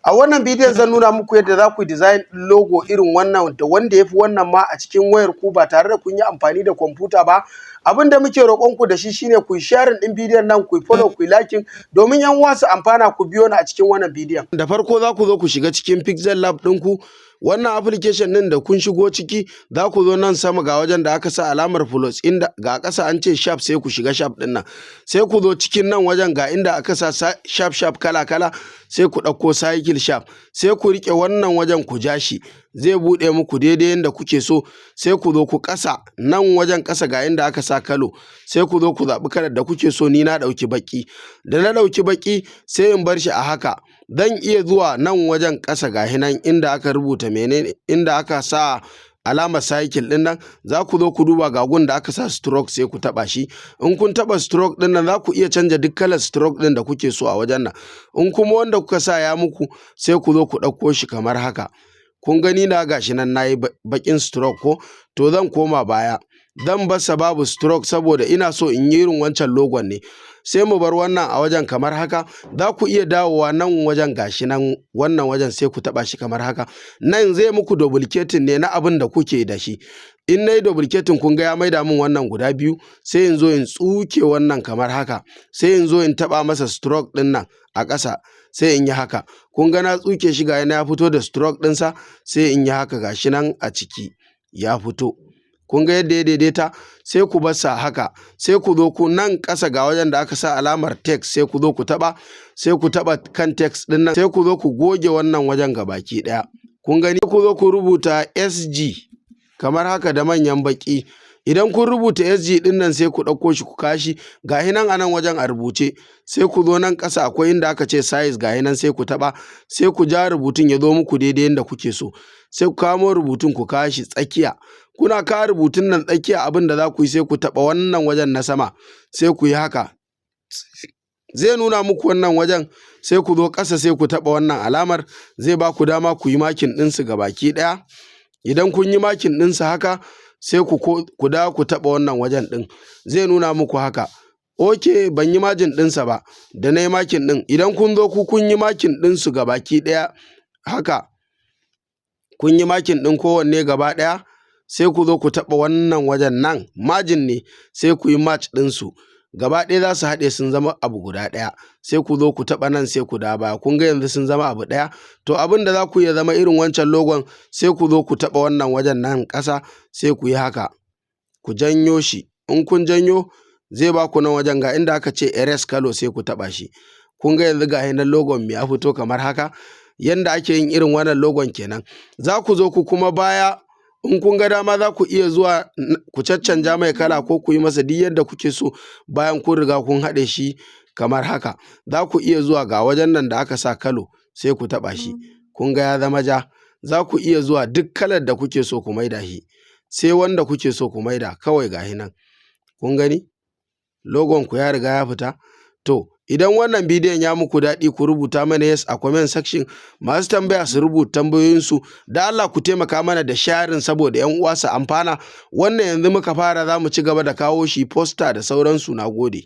A wannan bidiyon zan nuna muku yadda za ku yi design ɗin logo irin wannan da wanda ya fi wannan ma a cikin wayar ku ba tare da kun yi amfani da kwamfuta ba. Abin da muke roƙon ku da shi shine ku yi sharing ɗin bidiyon nan, ku yi follow, ku yi liking, domin 'yan uwa su amfana. Ku biyo ni a cikin wannan bidiyon. Da farko za ku zo ku shiga cikin Pixel Lab ɗinku. Wannan application ɗin da kun shigo ciki, za ku zo nan sama, ga wajen da aka sa alamar plus, inda ga ƙasa an ce shape, sai ku shiga shape ɗin nan. Sai ku zo cikin nan wajen, ga inda aka sa shape shape kala kala, sai ku ɗauko circle shape, sai ku riƙe wannan wajen ku ja shi, zai buɗe muku daidai yanda kuke so. Sai ku zo ku ƙasa nan wajen ƙasa, ga inda aka sa color, sai ku zo ku zaɓi kalar da kuke so. Ni na ɗauki baƙi. Da na ɗauki baƙi, sai in bar shi a haka. Zan iya zuwa nan wajen ƙasa, ga nan inda aka rubuta menene, inda aka sa alamar circle ɗin nan. Za ku zo ku duba, ga gun da aka sa stroke, sai ku taɓa shi. In kun taɓa stroke ɗin nan, za ku iya canja duk kalar stroke ɗin da kuke so a wajen nan. In kuma wanda kuka sa ya muku, sai ku zo ku ɗauko shi kamar haka. Kun gani na gashi nan nayi baƙin stroke ko? To, zan koma baya, zan barsa babu stroke saboda ina so in yi irin wancan logon ne. Sai mu bar wannan a wajen kamar haka. Za ku iya dawowa nan wajen, gashi nan wannan wajen, sai ku taɓa shi kamar haka. Nan zai muku duplicating ne na abin da kuke da shi. In na yi duplicating, kun ga ya maida min wannan guda biyu. Sai in zo in tsuke wannan kamar haka, sai in zo in taɓa masa stroke ɗin nan a ƙasa, sai in yi haka. Kun ga na tsuke shi, ga ya fito da stroke ɗinsa. Sai in yi haka, gashi nan a ciki ya fito. Kun ga yadda ya daidaita? Sai ku bar sa haka. Sai ku zo ku nan ƙasa, ga wajen da aka sa alamar text, sai ku zo ku taɓa, sai ku taɓa kan text ɗin nan, sai ku zo ku goge wannan wajen gabaki ɗaya. Kun gani? Ku zo ku rubuta SG kamar haka da manyan baƙi. Idan kun rubuta SG ɗin nan, sai ku ɗauko shi ku kashi, gahi nan a nan wajen a rubuce. Sai ku zo nan ƙasa, akwai inda aka ce size, gahi nan, sai ku taɓa, sai ku ja rubutun ya zo muku daidai yanda kuke so. Sai ku kamo rubutun ku kawo shi tsakiya. Kuna kawo rubutun nan tsakiya, abin da za ku yi, sai ku taɓa wannan wajen na sama, sai ku yi haka, zai nuna muku wannan wajen. Sai ku zo ƙasa, sai ku taɓa wannan alamar, zai ba ku dama ku yi merging ɗinsu gabaki ɗaya. Idan kun yi merging ɗinsu haka, sai ku dawo ku taɓa wannan wajen ɗin, zai nuna muku haka. Ok, ban yi merging ɗinsa ba da na yi merging ɗin. Idan kun zo ku kun yi merging ɗinsu gabaki ɗaya haka, kun yi merging ɗin kowanne gaba ɗaya, sai ku zo ku taɓa wannan wajen nan, merging ne, sai ku yi merge ɗinsu gaba ɗaya, za su haɗe sun zama abu guda ɗaya. Sai ku zo ku taɓa nan, sai ku dawo baya. Kun ga yanzu sun zama abu ɗaya. To, abin da za ku iya zama irin wancan logon, sai ku zo ku taɓa wannan wajen nan ƙasa, sai ku yi haka, ku janyo shi. In kun janyo, zai ba ku nan wajen, ga inda aka ce erase color, sai ku taɓa shi. Kun ga yanzu ga nan logon mu ya fito kamar haka. Yanda ake yin irin wannan logon kenan. Za ku zo ku kuma baya, in kun ga dama za ku iya zuwa ku caccanja mai kala ko ku yi masa duk yadda kuke so. Bayan kun riga kun haɗe shi kamar haka, za ku iya zuwa ga wajen nan da aka sa color, sai ku taɓa shi. Kun ga ya zama ja. Za ku iya zuwa duk kalar da kuke so ku maida shi, sai wanda kuke so ku maida kawai. Ga nan, kun gani, logon ku ya riga ya fita. To, idan wannan bidiyon ya muku daɗi, ku rubuta mana yes a comment section. Masu tambaya su rubuta tambayoyinsu. Da Allah ku taimaka mana da sharing saboda 'yan uwa su amfana. Wannan yanzu muka fara, za mu ci gaba da kawo shi, poster da sauransu. Na gode.